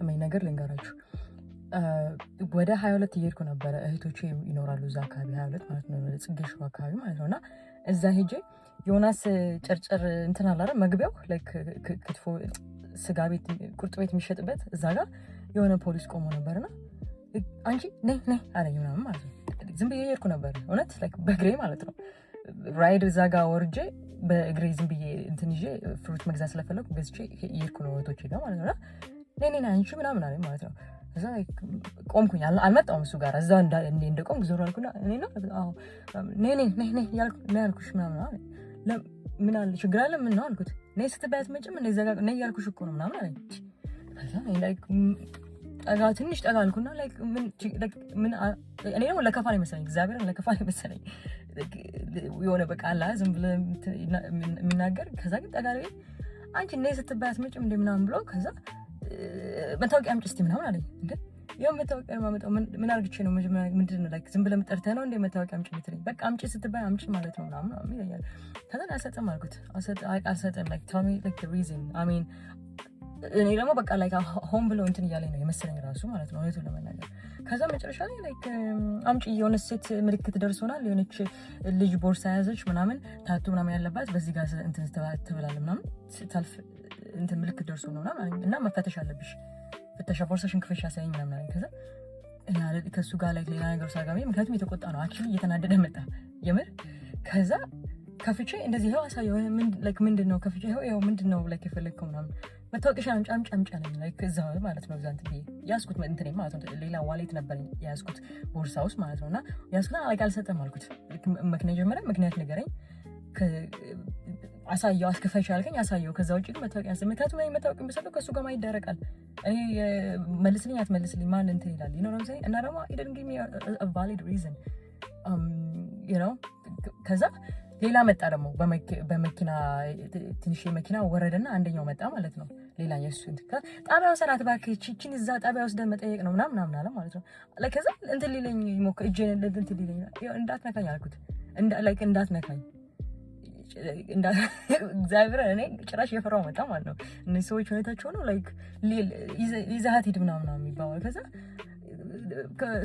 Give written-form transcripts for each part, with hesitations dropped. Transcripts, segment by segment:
ያጋጠመኝ ነገር ልንገራችሁ። ወደ 22 እየሄድኩ ነበረ። እህቶቼ ይኖራሉ እዛ አካባቢ፣ 22 ማለት ነው፣ ወደ ጽጌ ሽሮ አካባቢ ማለት ነው። እና እዛ ሄጄ ዮናስ ጨርጨር እንትን አለ አይደል፣ መግቢያው like ክትፎ፣ ስጋ ቤት፣ ቁርጥ ቤት የሚሸጥበት፣ እዛ ጋር የሆነ ፖሊስ ቆሞ ነበርና አንቺ ነይ ነይ አለኝ ምናምን ማለት ነው። ዝም ብዬ እየሄድኩ ነበር እውነት like በእግሬ ማለት ነው። Ride እዛ ጋር ወርጄ በእግሬ ዝም ብዬ እንትን ይዤ fruit መግዛት ስለፈለኩ ገዝቼ እየሄድኩ ነው እህቶቼ ጋር ማለት ነው። እና ነይ ነይ አንቺ ምናምን አለኝ ማለት ነው። እዛ ቆምኩኝ፣ አልመጣሁም እሱ ጋር። እዛ እንደቆምኩ ዞር አልኩና እኔ ነው፣ አዎ ነይ ነይ ነይ ነይ ነይ አልኩሽ ምናምን አለኝ። ምን አለ፣ ችግር አለ፣ ምን ነው አልኩት። ነይ ስትባይ አትመጭም እንደ እዛ ጋር ነይ እያልኩሽ እኮ ነው ምናምን አለኝ። ከዛ like ጠጋ፣ ትንሽ ጠጋ አልኩና like ምን ምን፣ እኔ ደግሞ ለከፋ ነው የመሰለኝ፣ እግዚአብሔርን ለከፋ ነው የመሰለኝ፣ የሆነ በቃ አላ ዝም ብለህ የሚናገር። ከዛ ግን ጠጋ ላይ አንቺ ነይ ስትባይ አትመጭም እንደ ምናምን ብሎ ከዛ መታወቂያ አምጪ እስኪ ምናምን አለኝ። እንደ ያው መታወቂያ የማመጣው ምን አርግቼ ነው? መጀመሪያ ምንድን ነው like ዝም ብለህ ጠርተህ ነው እንደ መታወቂያ አምጪ የምትለኝ? በቃ አምጪ ስትባይ አምጪ ማለት ነው ምናምን ይለኛል። ከዛ አልሰጥም አልኩት። አልሰጥም፣ like tell me like the reason. I mean እኔ ደግሞ በቃ like ሆን ብሎ እንትን እያለኝ ነው የመሰለኝ ራሱ ማለት ነው እውነቱን ለመናገር። ከዛ መጨረሻ ላይ like አምጪ፣ የሆነ ሴት ምልክት ደርሶናል፣ የሆነች ልጅ ቦርሳ ያዘች ምናምን፣ tattoo ምናምን ያለባት፣ በዚህ ጋር እንትን ትብላለህ ምናምን ስታልፍ እንትን ምልክት ደርሶ ነው ምናምን እና መፈተሽ አለብሽ፣ ፍተሻ፣ ቦርሳሽን ክፈሽ አሳይኝ ምናምን አለኝ። ከዛ ከእሱ ጋር like ሌላ ነገር ሳጋሚ ምክንያቱም የተቆጣ ነው actually፣ እየተናደደ መጣ የምር። ከዛ ከፍቼ እንደዚህ ይኸው አሳየው፣ like ምንድን ነው፣ ከፍቼ ይኸው ይኸው፣ ምንድን ነው like የፈለግከው ምናምን፣ መታወቂያሽን አምጪ አምጪ አምጪ አለኝ። Like እዛ ማለት ነው፣ እዛ እንትን ብዬ ያዝኩት እንትኔ ማለት ነው። ሌላ wallet ነበረኝ የያዝኩት ቦርሳ ውስጥ ማለት ነው። እና ያዝኩት፣ like አልሰጥም አልኩት። ምክንያት ጀመረ፣ ምክንያት ንገረኝ፣ አሳየው፣ አስከፈሽ አልከኝ አሳየው። ከዛ ውጭ ግን መታወቂያ፣ ምክንያቱም እኔ መታወቂያ ብሰጠው ከእሱ ጋር ይዳረቃል። እኔ መልስልኝ አትመልስልኝ ማን እንትን ይላል ለምሳሌ። እና ደግሞ he didn't give me a valid reason። ከዛ ሌላ መጣ ደግሞ በመኪና፣ ትንሽ መኪና ወረደና አንደኛው መጣ ማለት ነው። ሌላ የሱ ጣቢያ ወሰናት፣ እባክህ ይህቺን እዛ ጣቢያ ወስደን መጠየቅ ነው ምናምን ምናምን አለ ማለት ነው። ከዛ እንትን ሊለኝ ይሞክር፣ እጄን እንትን ሊለኝ፣ እንዳትነካኝ አልኩት። Like እንዳትነካኝ እግዚአብሔር፣ እኔ ጭራሽ የፈራው መጣ ማለት ነው። እነዚህ ሰዎች ሁኔታቸው ነው like ይዘሃት ሂድ ምናምን የሚባባል። ከዛ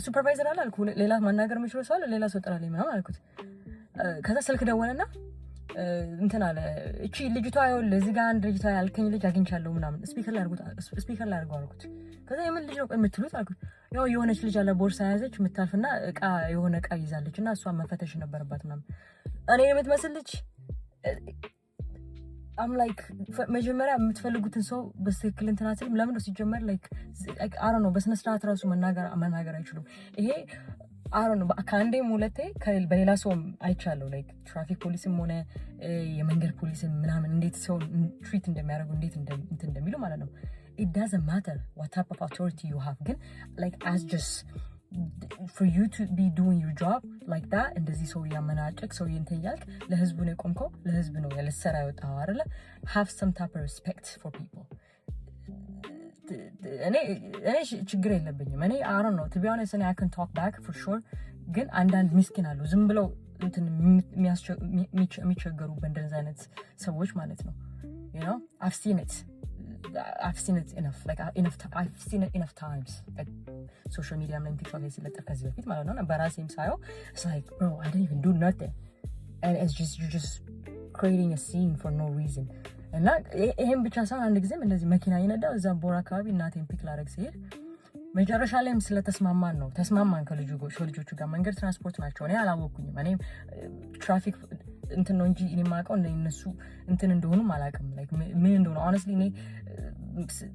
supervisor አለ አልኩ፣ ሌላ ማናገር የምችለው ሰው አለ፣ ሌላ ሰው ጥራልኝ ምናምን አልኩት። ከዛ ስልክ ደወለና እንትን አለ፣ እቺ ልጅቷ ይኸውልህ እዚህ ጋር አንድ ልጅቷ ያልከኝ ልጅ አግኝቻለሁ ምናምን፣ speaker ላይ አድርጉት፣ speaker ላይ አድርገው አልኩት። ከዛ የምን ልጅ ነው የምትሉት አልኩት። ያው የሆነች ልጅ አለ፣ ቦርሳ ያዘች የምታልፍና እቃ፣ የሆነ እቃ ይዛለች እና እሷን መፈተሽ ነበረባት ምናምን፣ እኔ የምትመስል ልጅ። I'm like መጀመሪያ የምትፈልጉትን ሰው በትክክል እንትን አትልም። ለምን ነው ሲጀመር like I don't know፣ በስነ ስርዓት ራሱ መናገር አይችሉም። ይሄ I don't know፣ ከአንዴም ሁለቴ በሌላ ሰውም አይቻለሁ። Like ትራፊክ ፖሊስም ሆነ የመንገድ ፖሊስም ምናምን እንዴት ሰው treat እንደሚያደርጉ፣ እንዴት እንትን እንደሚሉ ማለት ነው። It doesn't matter what type of authority you have፣ ግን like as just for you to be doing your job like that፣ እንደዚህ ሰው እያመናጨቅ፣ ሰው እንትን እያልክ፣ ለህዝቡ ነው የቆምከው፣ ለህዝብ ነው ልትሰራ የወጣኸው አይደለ? Have some type of respect for people። እኔ ችግር የለብኝም። እኔ I don't know, to be honest፣ እኔ I can talk back for sure። ግን አንዳንድ ምስኪን አሉ ዝም ብለው እንትን የሚቸገሩ፣ በእንደዚህ አይነት ሰዎች ማለት ነው። I've seen it enough, like enough, I've seen it enough times, like social media ላይ፣ ቲክቶክ ላይ ሲለጠፍ ከዚህ በፊት ማለት ነው። በራሴም ሳየው it's like, bro, I didn't even do nothing and it's just you're just creating a scene for no reason። እና ይሄን ብቻ ሳይሆን አንድ ጊዜም እንደዚህ መኪና እየነዳሁ እዛ ቦራ አካባቢ እናቴን pick ላደርግ ሲሄድ መጨረሻ ላይም ስለተስማማን ነው፣ ተስማማን ከልጆቹ ጋር። መንገድ ትራንስፖርት ናቸው። እኔ አላወቅኩኝም። እኔ ትራፊክ እንትን ነው እንጂ እኔ የማውቀው እነሱ እንትን እንደሆኑም አላውቅም፣ ምን እንደሆነ honestly እኔ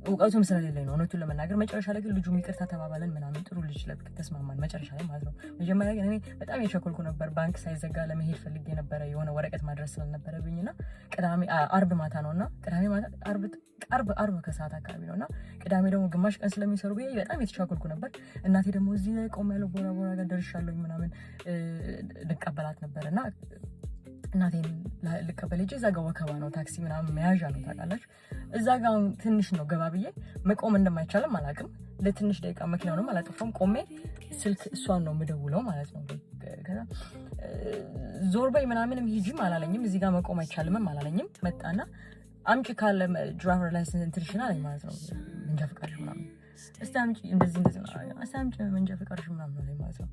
እውቀቱም ስለሌለኝ ነው እውነቱን ለመናገር። መጨረሻ ላይ ግን ልጁ ይቅርታ ተባባለን ምናምን፣ ጥሩ ልጅ፣ ተስማማን መጨረሻ ላይ ማለት ነው። መጀመሪያ ግን እኔ በጣም የቸኮልኩ ነበር። ባንክ ሳይዘጋ ለመሄድ ፈልጌ ነበረ፣ የሆነ ወረቀት ማድረስ ስለነበረብኝ። እና ቅዳሜ አርብ ማታ ነው እና ቅዳሜ ማታ፣ አርብ ከሰዓት አካባቢ ነው እና ቅዳሜ ደግሞ ግማሽ ቀን ስለሚሰሩ ብዬ በጣም የተቻኮልኩ ነበር። እናቴ ደግሞ እዚህ ላይ ቆም ያለው ቦራ ቦራ ጋር ደርሻለሁኝ ምናምን፣ ልቀበላት ነበር። እና እናቴን ልቀበል ሄጄ እዛ ጋ ወከባ ነው፣ ታክሲ ምናምን መያዣ ነው ታውቃላችሁ። እዛ ጋ ትንሽ ነው ገባ ብዬ መቆም እንደማይቻልም አላውቅም። ለትንሽ ደቂቃ መኪናውንም አላጠፋም፣ ቆሜ ስልክ እሷን ነው የምደውለው ማለት ነው። ከዛ ዞር በይ ምናምንም ሂጂም አላለኝም። እዚህ ጋር መቆም አይቻልምም አላለኝም። መጣና አምጪ ካለ driver license እንትንሽን አለኝ ማለት ነው፣ መንጃ ፈቃድሽ ምናምን። እስቲ አምጪ፣ እንደዚህ እንደዚህ፣ እስቲ አምጪ መንጃ ፈቃድሽ ምናምን አለኝ ማለት ነው።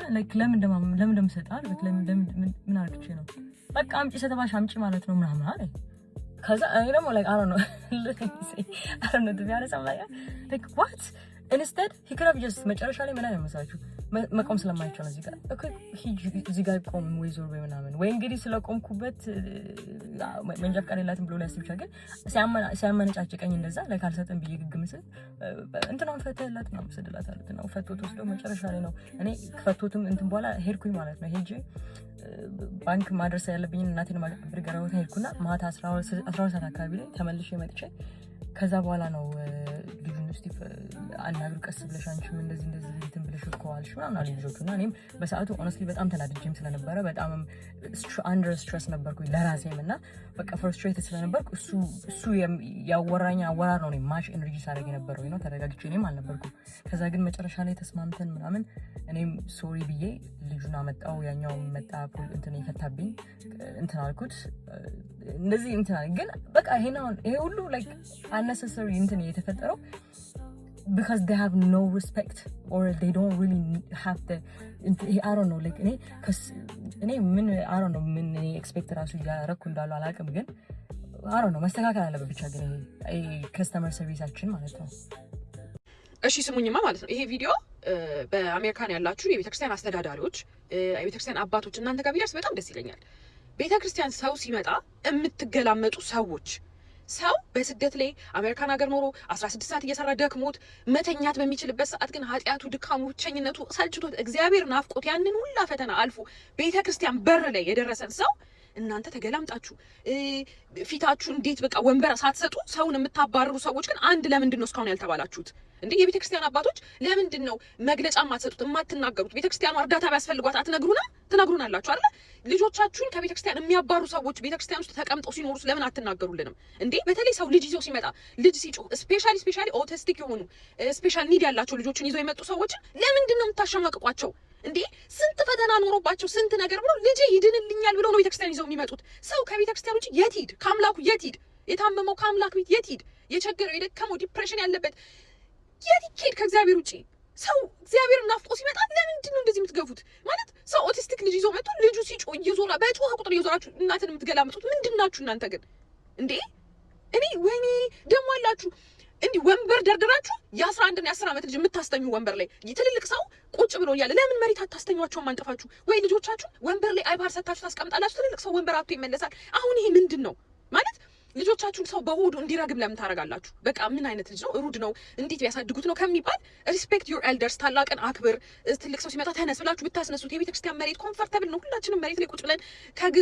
Like ለምን እንደምሰጥ አለ፣ ለምን ምን አርግቼ ነው? በቃ አምጪ ሰተባሽ አምጪ ማለት ነው ምናምን አለኝ። ከዛ እኔ ደግሞ like, I don't know, I don't know, to be honest, I'm like, what? Instead he could have just መጨረሻ ላይ ምን አለ መሰላችሁ? መቆም ስለማይቻል እዚህ ጋር እዚህ ጋር ቆም ወይ ዞር ወይ ምናምን ወይ እንግዲህ ስለቆምኩበት መንጃ ፈቃድ የላትም ብሎ ሊያስብ ይችላል። ግን ሲያመነጫጭቀኝ እንደዛ ላይ ካልሰጥም ብዬ ግግም ስል እንትናውን ፈተህላት ምናምን ስድላት አሉት ነው ፈቶት ወስዶ መጨረሻ ላይ ነው እኔ ፈቶትም እንትን በኋላ ሄድኩኝ ማለት ነው። ሄጄ ባንክ ማድረስ ያለብኝን እናቴን ብርገራ ቦታ ሄድኩና ማታ 12 ሰዓት አካባቢ ላይ ተመልሼ መጥቼ ከዛ በኋላ ነው ልጁን እስቲ አናግሩ፣ ቀስ ብለሽ አንቺም እንደዚህ እንደዚህ እንትን ብለሽ እኮ አልሽ ምናምን አሉኝ ልጆቹ። እና እኔም በሰዓቱ honestly በጣም ተናድጄም ስለነበረ በጣም under stress ነበርኩኝ ለራሴም እና በቃ frustrated ስለነበርኩ እሱ ያወራኝ አወራር ነው match energy ሳደርግ የነበረው ነው። ተረጋግቼ እኔም አልነበርኩም። ከዛ ግን መጨረሻ ላይ ተስማምተን ምናምን እኔም sorry ብዬ ልጁን አመጣው፣ ያኛው መጣ፣ እንትን የፈታብኝ እንትን አልኩት፣ እንደዚህ እንትን ግን በቃ ይሄ ሁሉ like unnecessary እንትን የተፈጠረው because they have no respect or they don't really have the, I don't know, like እኔ ምን, I don't know, ምን እኔ expect ራሱ እያረኩ እንዳሉ አላውቅም፣ ግን I don't know፣ መስተካከል አለበት ብቻ ግን ይሄ customer service ኣችን ማለት ነው። እሺ ስሙኝማ ማለት ነው። ይሄ ቪዲዮ በአሜሪካን ያላችሁ የቤተክርስቲያን አስተዳዳሪዎች፣ የቤተክርስቲያን አባቶች እናንተ ጋር ቢደርስ በጣም ደስ ይለኛል። ቤተክርስቲያን ሰው ሲመጣ የምትገላመጡ ሰዎች፣ ሰው በስደት ላይ አሜሪካን ሀገር ኖሮ 16 ሰዓት እየሰራ ደክሞት መተኛት በሚችልበት ሰዓት ግን ኃጢአቱ፣ ድካሙ፣ ብቸኝነቱ ሰልችቶት እግዚአብሔር ናፍቆት ያንን ሁላ ፈተና አልፎ ቤተ ክርስቲያን በር ላይ የደረሰን ሰው እናንተ ተገላምጣችሁ ፊታችሁ እንዴት በቃ ወንበር ሳትሰጡ ሰውን የምታባርሩ ሰዎች ግን አንድ ለምንድን ነው እስካሁን ያልተባላችሁት? እንዴ የቤተ ክርስቲያን አባቶች ለምንድን ነው መግለጫ የማትሰጡት፣ የማትናገሩት? ቤተ ክርስቲያኗ እርዳታ ቢያስፈልጓት አትነግሩንም? ትነግሩናላችሁ አይደለ? ልጆቻችሁን ከቤተ ክርስቲያን የሚያባሩ ሰዎች ቤተ ክርስቲያን ውስጥ ተቀምጠው ሲኖሩስ ለምን አትናገሩልንም? እንዴ በተለይ ሰው ልጅ ይዞ ሲመጣ፣ ልጅ ሲጮህ፣ especially autistic የሆኑ special need ያላቸው ልጆችን ይዘው የመጡ ሰዎችን ለምንድን ነው የምታሸማቅቋቸው? እንዴ ስንት ፈተና ኖሮባቸው ስንት ነገር ብሎ ልጄ ይድንልኛል ብሎ ነው ቤተክርስቲያን ይዘው የሚመጡት። ሰው ከቤተክርስቲያን ውጭ የት ሂድ? ከአምላኩ የት ሂድ? የታመመው ከአምላክ ቤት የት ሂድ? የቸገረው፣ የደከመው፣ depression ያለበት የት ይኬድ ከእግዚአብሔር ውጭ? ሰው እግዚአብሔር ናፍቆ ሲመጣ ለምንድን ነው እንደዚህ የምትገፉት? ማለት ሰው autistic ልጅ ይዞ መጥቶ ልጁ ሲጮህ እየዞራ በጮኸ ቁጥር እየዞራችሁ እናትን የምትገላምጡት ምንድን ናችሁ እናንተ ግን? እንዴ እኔ ወይኔ ደግሞ አላችሁ እንዲህ ወንበር ደርድራችሁ የ11 እና የ10 ዓመት ልጅ የምታስተኙ ወንበር ላይ። ትልልቅ ሰው ቁጭ ብሎ እያለ ለምን መሬት አታስተኟቸውም? አንጥፋችሁ ወይ ልጆቻችሁ ወንበር ላይ iPad ሰታችሁ ታስቀምጣላችሁ። ትልልቅ ሰው ወንበር አጥቶ ይመለሳል። አሁን ይሄ ምንድን ነው? ማለት ልጆቻችሁን ሰው በሆዱ እንዲረግም ለምን ታደርጋላችሁ? በቃ ምን አይነት ልጅ ነው? Rude ነው፣ እንዴት ቢያሳድጉት ነው ከሚባል respect your elders፣ ታላቅን አክብር፣ ትልቅ ሰው ሲመጣ ተነስ ብላችሁ ብታስነሱት የቤተ ክርስቲያን መሬት comfortable ነው። ሁላችንም መሬት ላይ ቁጭ ብለን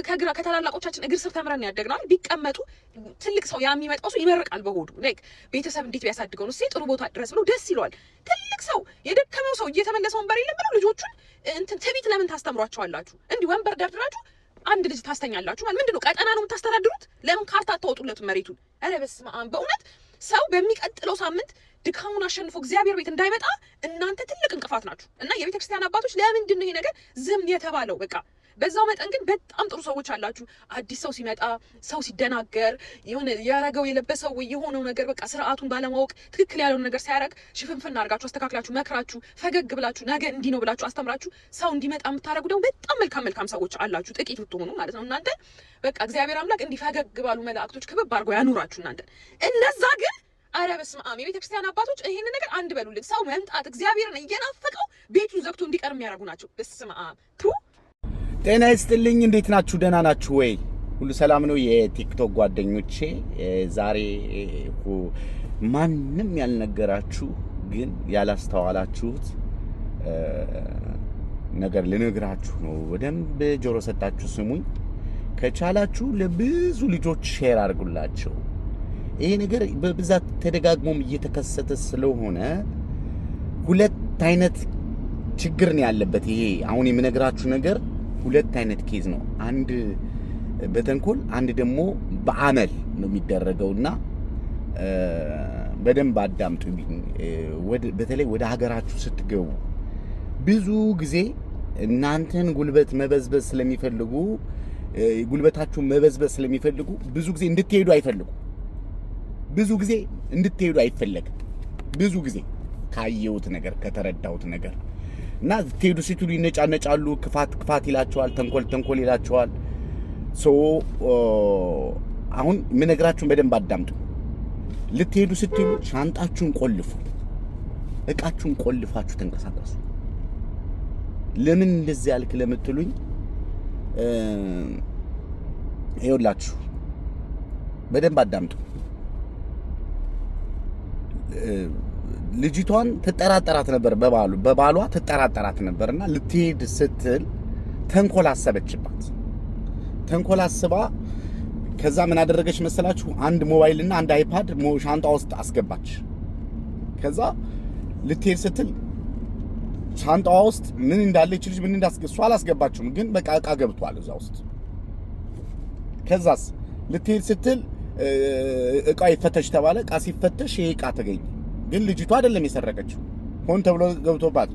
ከግራ ከታላላቆቻችን እግር ስር ተምረን ያደግነዋል። ቢቀመጡ ትልቅ ሰው ያ የሚመጣው ሰው ይመርቃል በሆዱ፣ like ቤተሰብ እንዴት ቢያሳድገው ነው ጥሩ ቦታ ድረስ ብሎ ደስ ይለዋል። ትልቅ ሰው የደከመው ሰው እየተመለሰ ወንበር የለም ብለው ልጆቹን እንትን ትዕቢት ለምን ታስተምሯቸዋላችሁ? እንዲህ ወንበር ደርድራችሁ አንድ ልጅ ታስተኛላችሁ ማለት ምንድን ነው? ቀጠና ነው የምታስተዳድሩት? ለምን ካርታ አታወጡለትም መሬቱን? ኧረ በስመ አብ! በእውነት ሰው በሚቀጥለው ሳምንት ድካሙን አሸንፎ እግዚአብሔር ቤት እንዳይመጣ እናንተ ትልቅ እንቅፋት ናችሁ። እና የቤተ ክርስቲያን አባቶች ለምንድን ነው ይሄ ነገር ዝም የተባለው? በቃ በዛው መጠን ግን በጣም ጥሩ ሰዎች አላችሁ። አዲስ ሰው ሲመጣ፣ ሰው ሲደናገር፣ የሆነ ያረገው የለበሰው ወይ የሆነው ነገር በቃ ስርዓቱን ባለማወቅ ትክክል ያልሆነ ነገር ሲያደርግ ሽፍንፍን አድርጋችሁ አስተካክላችሁ መክራችሁ ፈገግ ብላችሁ ነገ እንዲህ ነው ብላችሁ አስተምራችሁ ሰው እንዲመጣ የምታደርጉ ደግሞ በጣም መልካም መልካም ሰዎች አላችሁ፣ ጥቂት ብትሆኑ ማለት ነው። እናንተ በቃ እግዚአብሔር አምላክ እንዲህ ፈገግ ባሉ መላእክቶች ክብብ አድርጎ ያኑራችሁ እናንተ። እነዛ ግን አረ በስመ አብ! የቤተ ክርስቲያን አባቶች ይሄንን ነገር አንድ በሉልን። ሰው መምጣት እግዚአብሔርን እየናፈቀው ቤቱን ዘግቶ እንዲቀር የሚያደርጉ ናቸው። በስመ አብ ቱ። ጤና ይስጥልኝ። እንዴት ናችሁ? ደህና ናችሁ ወይ? ሁሉ ሰላም ነው? የቲክቶክ ጓደኞቼ፣ ዛሬ ማንም ያልነገራችሁ ግን ያላስተዋላችሁት ነገር ልነግራችሁ ነው። በደንብ ጆሮ ሰጣችሁ ስሙኝ። ከቻላችሁ ለብዙ ልጆች share አድርጉላቸው። ይሄ ነገር በብዛት ተደጋግሞም እየተከሰተ ስለሆነ ሁለት አይነት ችግር ነው ያለበት። ይሄ አሁን የምነግራችሁ ነገር ሁለት አይነት case ነው። አንድ በተንኮል፣ አንድ ደግሞ በአመል ነው የሚደረገውና በደንብ አዳምጡኝ። በተለይ ወደ ሀገራችሁ ስትገቡ ብዙ ጊዜ እናንተን ጉልበት መበዝበዝ ስለሚፈልጉ፣ ጉልበታችሁን መበዝበዝ ስለሚፈልጉ ብዙ ጊዜ እንድትሄዱ አይፈልጉ። ብዙ ጊዜ እንድትሄዱ አይፈለግም። ብዙ ጊዜ ካየሁት ነገር፣ ከተረዳሁት ነገር እና ትሄዱ ስትሉ ይነጫነጫሉ። ክፋት ክፋት ይላቸዋል፣ ተንኮል ተንኮል ይላቸዋል። So አሁን የምነግራችሁን በደንብ አዳምጡ። ልትሄዱ ስትሉ ሻንጣችሁን ቆልፉ፣ እቃችሁን ቆልፋችሁ ተንቀሳቀሱ። ለምን እንደዚህ ያልክ ለምትሉኝ ይኸውላችሁ በደንብ አዳምጡ። ልጅቷን ትጠራጠራት ነበር፣ በባሏ ትጠራጠራት ነበርና ልትሄድ ስትል ተንኮል አሰበችባት። ተንኮል አስባ ከዛ ምን አደረገች መሰላችሁ? አንድ ሞባይል እና አንድ iPad ሻንጣ ውስጥ አስገባች። ከዛ ልትሄድ ስትል ሻንጣዋ ውስጥ ምን እንዳለ ይች ልጅ ምን እንዳስገ እሷ አላስገባችሁም፣ ግን በቃ እቃ ገብቷል እዛ ውስጥ። ከዛስ ልትሄድ ስትል እቃ ይፈተሽ ተባለ። እቃ ሲፈተሽ ይሄ እቃ ተገኘ። ግን ልጅቷ አይደለም የሰረቀችው፣ ሆን ተብሎ ገብቶባት።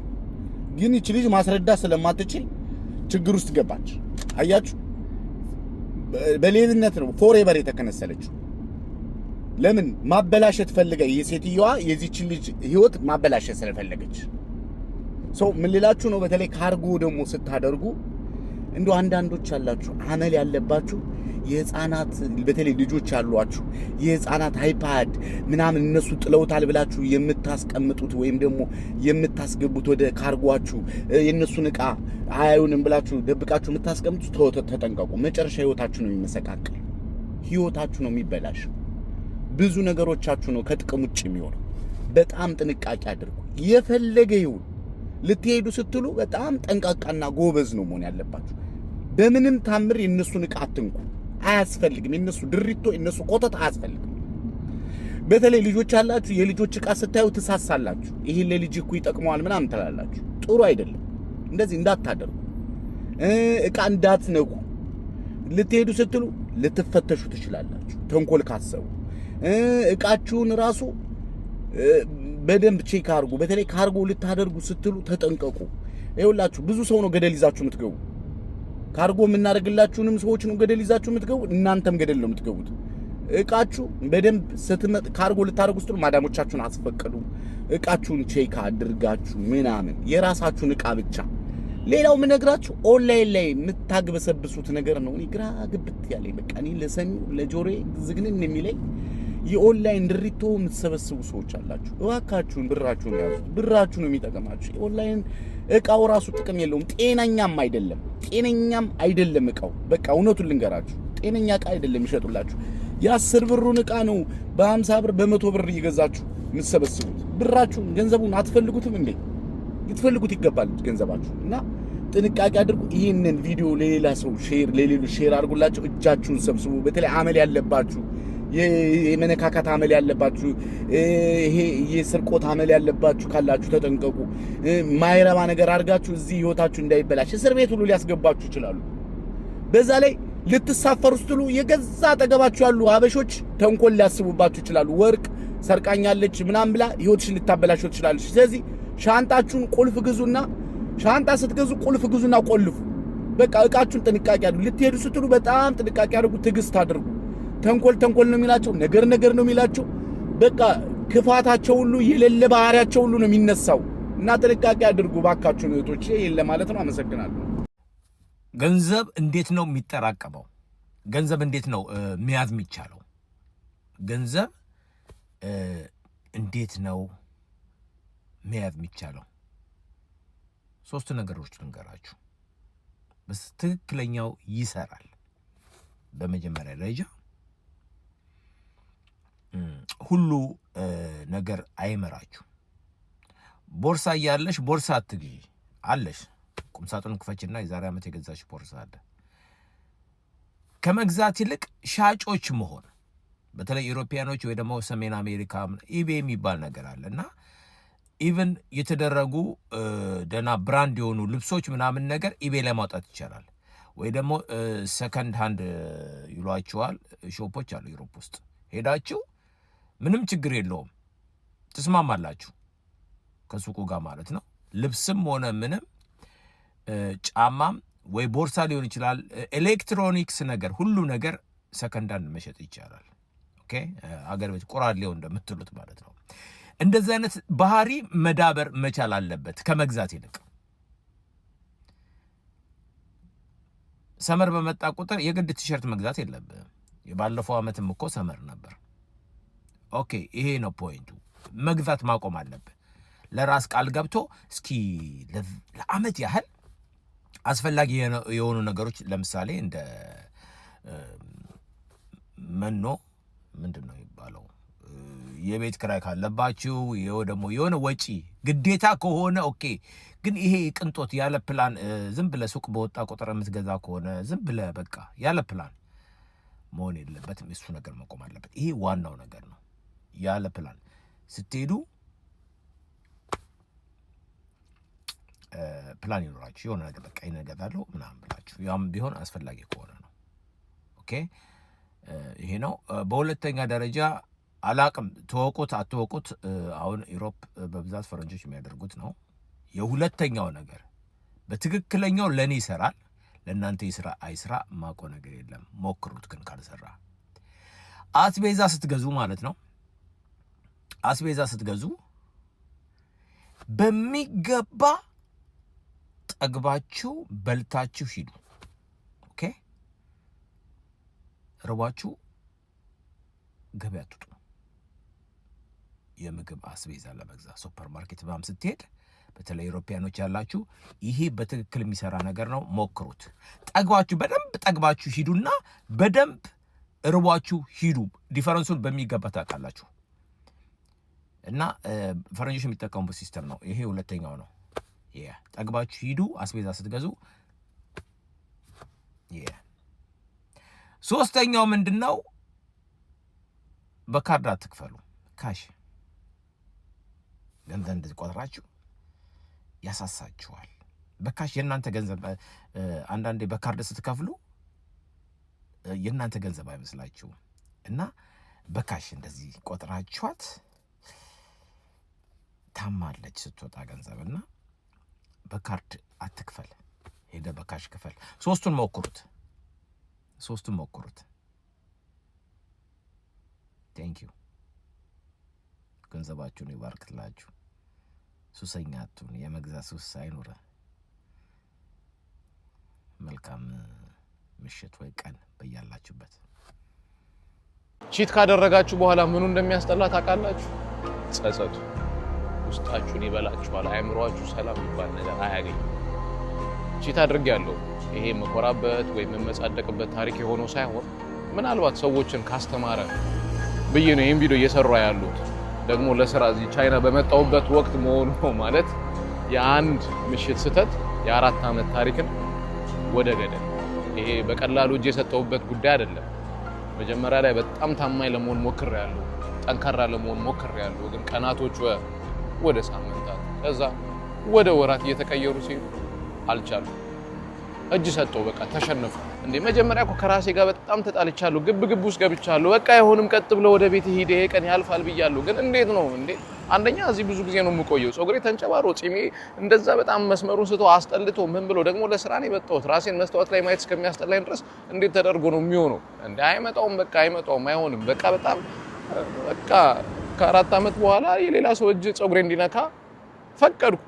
ግን ይች ልጅ ማስረዳት ስለማትችል ችግር ውስጥ ገባች። አያችሁ፣ በሌብነት ነው forever የተከነሰለችው። ለምን ማበላሸት ፈልጋ፣ የሴትየዋ የዚችን ልጅ ህይወት ማበላሸት ስለፈለገች። So ምን ልላችሁ ነው? በተለይ ካርጎ ደግሞ ስታደርጉ እንዲሁ አንዳንዶች ያላችሁ አመል ያለባችሁ፣ የህፃናት በተለይ ልጆች ያሏችሁ፣ የህፃናት iPad ምናምን እነሱ ጥለውታል ብላችሁ የምታስቀምጡት ወይም ደግሞ የምታስገቡት ወደ ካርጓችሁ፣ የእነሱን እቃ አያዩንም ብላችሁ ደብቃችሁ የምታስቀምጡት ተጠንቀቁ። መጨረሻ ህይወታችሁ ነው የሚመሰቃቀል፣ ህይወታችሁ ነው የሚበላሽ፣ ብዙ ነገሮቻችሁ ነው ከጥቅም ውጭ የሚሆነው። በጣም ጥንቃቄ አድርጉ። የፈለገ ይሁን ልትሄዱ ስትሉ በጣም ጠንቃቃና ጎበዝ ነው መሆን ያለባችሁ። በምንም ታምር የእነሱን እቃ አትንኩ። አያስፈልግም። የእነሱ ድሪቶ፣ የእነሱ ኮተት አያስፈልግም። በተለይ ልጆች ያላችሁ የልጆች እቃ ስታዩ ትሳሳላችሁ። ይሄን ለልጅ እኮ ይጠቅመዋል ምናምን ትላላችሁ። ጥሩ አይደለም። እንደዚህ እንዳታደርጉ፣ እቃ እንዳትነኩ። ልትሄዱ ስትሉ ልትፈተሹ ትችላላችሁ። ተንኮል ካሰቡ እቃችሁን ራሱ በደንብ check አድርጉ። በተለይ ካርጎ ልታደርጉ ስትሉ ተጠንቀቁ። ይኸውላችሁ ብዙ ሰው ነው ገደል ይዛችሁ የምትገቡ። ካርጎ የምናደርግላችሁንም ሰዎች ነው ገደል ይዛችሁ የምትገቡ። እናንተም ገደል ነው የምትገቡት። እቃችሁ በደንብ ስትመጥ ካርጎ ልታደርጉ ስትሉ ማዳሞቻችሁን አስፈቅዱ። እቃችሁን check አድርጋችሁ ምናምን የራሳችሁን እቃ ብቻ። ሌላው የምነግራችሁ ኦንላይን ላይ የምታግበሰብሱት ነገር ነው። እኔ ግራ ግብት ያለኝ፣ በቃ እኔ ለሰሚው ለጆሮዬ ዝግንን የሚለኝ የኦንላይን ድሪቶ የምትሰበስቡ ሰዎች አላችሁ። እባካችሁን ብራችሁን ያዙት። ብራችሁ ነው የሚጠቅማችሁ። የኦንላይን እቃው ራሱ ጥቅም የለውም። ጤነኛም አይደለም፣ ጤነኛም አይደለም እቃው። በቃ እውነቱን ልንገራችሁ፣ ጤነኛ እቃ አይደለም ይሸጡላችሁ። የ10 ብሩን እቃ ነው በ50 ብር፣ በ100 ብር እየገዛችሁ የምትሰበስቡት። ብራችሁን ገንዘቡን አትፈልጉትም እንዴ? ልትፈልጉት ይገባል ገንዘባችሁ እና ጥንቃቄ አድርጉ። ይህንን ቪዲዮ ለሌላ ሰው share ለሌሎች share አድርጉላቸው። እጃችሁን ሰብስቡ። በተለይ አመል ያለባችሁ፣ የመነካካት አመል ያለባችሁ፣ ይሄ የስርቆት አመል ያለባችሁ ካላችሁ ተጠንቀቁ። ማይረባ ነገር አድርጋችሁ እዚህ ህይወታችሁ እንዳይበላሽ እስር ቤት ሁሉ ሊያስገባችሁ ይችላሉ። በዛ ላይ ልትሳፈሩ ስትሉ የገዛ አጠገባችሁ ያሉ ሀበሾች ተንኮል ሊያስቡባችሁ ይችላሉ። ወርቅ ሰርቃኛለች ምናምን ብላ ህይወትሽን ልታበላሸው ትችላለች። ስለዚህ ሻንጣችሁን ቁልፍ ግዙና፣ ሻንጣ ስትገዙ ቁልፍ ግዙና ቆልፉ። በቃ እቃችሁን ጥንቃቄ አድርጉ። ልትሄዱ ስትሉ በጣም ጥንቃቄ አድርጉ። ትዕግስት አድርጉ። ተንኮል ተንኮል ነው የሚላቸው፣ ነገር ነገር ነው የሚላቸው። በቃ ክፋታቸው ሁሉ፣ የሌለ ባህሪያቸው ሁሉ ነው የሚነሳው እና ጥንቃቄ አድርጉ ባካችሁን እህቶቼ። ይሄን ለማለት ነው። አመሰግናለሁ። ገንዘብ እንዴት ነው የሚጠራቀመው? ገንዘብ እንዴት ነው መያዝ የሚቻለው? ገንዘብ እንዴት ነው መያዝ የሚቻለው? ሶስት ነገሮች ልንገራችሁ። በትክክለኛው ይሰራል። በመጀመሪያ ደረጃ ሁሉ ነገር አይመራችሁ። ቦርሳ እያለሽ ቦርሳ አትግዢ። አለሽ፣ ቁምሳጥኑን ክፈችና የዛሬ ዓመት የገዛሽ ቦርሳ አለ። ከመግዛት ይልቅ ሻጮች መሆን፣ በተለይ European ኦች ወይ ደግሞ ሰሜን አሜሪካ eBay የሚባል ነገር አለ እና even የተደረጉ ደህና brand የሆኑ ልብሶች ምናምን ነገር eBay ላይ ማውጣት ይቻላል። ወይ ደግሞ second hand ይሏቸዋል shop ኦች አሉ Europe ውስጥ፣ ሄዳችሁ ምንም ችግር የለውም፣ ትስማማላችሁ ከሱቁ ጋር ማለት ነው። ልብስም ሆነ ምንም፣ ጫማም ወይ ቦርሳ ሊሆን ይችላል፣ ኤሌክትሮኒክስ ነገር፣ ሁሉ ነገር second hand መሸጥ ይቻላል። Okay፣ አገር ቤት ቆራሌው እንደምትሉት ማለት ነው። እንደዚህ አይነት ባህሪ መዳበር መቻል አለበት ከመግዛት ይልቅ። Summer በመጣ ቁጥር የግድ ቲሸርት መግዛት የለብህም። የባለፈው ዓመትም እኮ summer ነበር። Okay፣ ይሄ ነው point ኡ። መግዛት ማቆም አለብህ። ለራስ ቃል ገብቶ እስኪ ለዓመት ያህል አስፈላጊ የሆኑ ነገሮች፣ ለምሳሌ እንደ መኖ፣ ምንድን ነው የሚባለው፣ የቤት ክራይ ካለባችሁ ደግሞ የሆነ ወጪ ግዴታ ከሆነ okay። ግን ይሄ ቅንጦት ያለ ፕላን ዝም ብለህ ሱቅ በወጣ ቁጥር የምትገዛ ከሆነ፣ ዝም ብለህ በቃ ያለ ፕላን መሆን የለበትም። እሱ ነገር መቆም አለበት። ይሄ ዋናው ነገር ነው። ያለ ፕላን ስትሄዱ ፕላን ይኖራችሁ፣ የሆነ ነገር በቃ ይሄን እገዛለሁ ምናምን ብላችሁ፣ ያም ቢሆን አስፈላጊ ከሆነ ነው። Okay፣ ይሄ ነው። በሁለተኛ ደረጃ አላቅም፣ ትወቁት አትወቁት፣ አሁን Europe በብዛት ፈረንጆች የሚያደርጉት ነው። የሁለተኛው ነገር በትክክለኛው ለእኔ ይሰራል፣ ለእናንተ ይስራ አይስራ ማቆ ነገር የለም። ሞክሩት ግን ካልሰራ፣ አስቤዛ ስትገዙ ማለት ነው። አስቤዛ ስትገዙ በሚገባ ጠግባችሁ በልታችሁ ሂዱ። Okay፣ ርቧችሁ ገበያ አትውጡ። የምግብ አስቤዛ ለመግዛት ሱፐር ማርኬት ምናምን ስትሄድ፣ በተለይ European ኖች ያላችሁ፣ ይሄ በትክክል የሚሰራ ነገር ነው። ሞክሩት። ጠግባችሁ፣ በደንብ ጠግባችሁ ሂዱና በደንብ እርቧችሁ ሂዱ። Difference ኡን በሚገባ ታውቃላችሁ። እና ፈረንጆች የሚጠቀሙበት system ነው። ይሄ ሁለተኛው ነው። ጠግባችሁ ሂዱ አስቤዛ ስትገዙ። ሶስተኛው ምንድን ነው? በካርድ አትክፈሉ። Cash ገንዘብ እንደዚህ ቆጥራችሁ ያሳሳችኋል። በ cash የእናንተ ገንዘብ፣ አንዳንዴ በካርድ ስትከፍሉ የእናንተ ገንዘብ አይመስላችሁም፣ እና በ cash እንደዚህ ቆጥራችኋት ታማለች ስትወጣ ገንዘብ፣ እና በካርድ አትክፈል፣ ሄደ በ cash ክፈል። ሶስቱን ሞክሩት፣ ሶስቱን ሞክሩት። Thank you። ገንዘባችሁን ይባርክላችሁ። ሱሰኛ አትሁን፣ የመግዛት ሱስ አይኑር። መልካም ምሽት ወይ ቀን በያላችሁበት። Cheat ካደረጋችሁ በኋላ ምኑ እንደሚያስጠላ ታውቃላችሁ? ጸጸቱ ውስጣችሁን ይበላችኋል። አእምሯችሁ ሰላም የሚባል ነገር አያገኝም። Cheat አድርጌያለሁ። ይሄ የምኮራበት ወይም የምመጻደቅበት ታሪክ የሆነው ሳይሆን ምናልባት ሰዎችን ካስተማረ ብዬ ነው ይህን ቪዲዮ እየሰራ ያሉት። ደግሞ ለስራ እዚህ ቻይና በመጣሁበት ወቅት መሆኑ፣ ማለት የአንድ ምሽት ስህተት የ4 ዓመት ታሪክን ወደ ገደል። ይሄ በቀላሉ እጅ የሰጠሁበት ጉዳይ አይደለም። መጀመሪያ ላይ በጣም ታማኝ ለመሆን ሞክሬያለሁ፣ ጠንካራ ለመሆን ሞክሬያለሁ። ግን ቀናቶች ወደ ሳምንታት፣ ከዛ ወደ ወራት እየተቀየሩ ሲሄዱ አልቻልኩም። እጅ ሰጠው። በቃ ተሸነፍኩ። እንዴ፣ መጀመሪያ እኮ ከራሴ ጋር በጣም ተጣልቻለሁ፣ ግብ ግብ ውስጥ ገብቻለሁ። በቃ አይሆንም፣ ቀጥ ብሎ ወደ ቤት ሂድ፣ ይሄ ቀን ያልፋል ብያለሁ። ግን እንዴት ነው እንዴ? አንደኛ እዚህ ብዙ ጊዜ ነው የምቆየው። ፀጉሬ ተንጨባሮ፣ ጺሜ እንደዛ በጣም መስመሩን ስቶ አስጠልቶ ምን ብሎ፣ ደግሞ ለስራ ነው የመጣሁት። ራሴን መስታወት ላይ ማየት እስከሚያስጠላኝ ድረስ እንዴት ተደርጎ ነው የሚሆነው? እንዴ፣ አይመጣውም፣ በቃ አይመጣውም፣ አይሆንም። በቃ በጣም በቃ ከ4 ዓመት በኋላ የሌላ ሰው እጅ ፀጉሬ እንዲነካ ፈቀድኩ።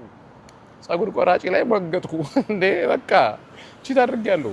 ፀጉር ቆራጪ ላይ ሞገጥኩ። እንዴ፣ በቃ cheat አድርጌያለሁ።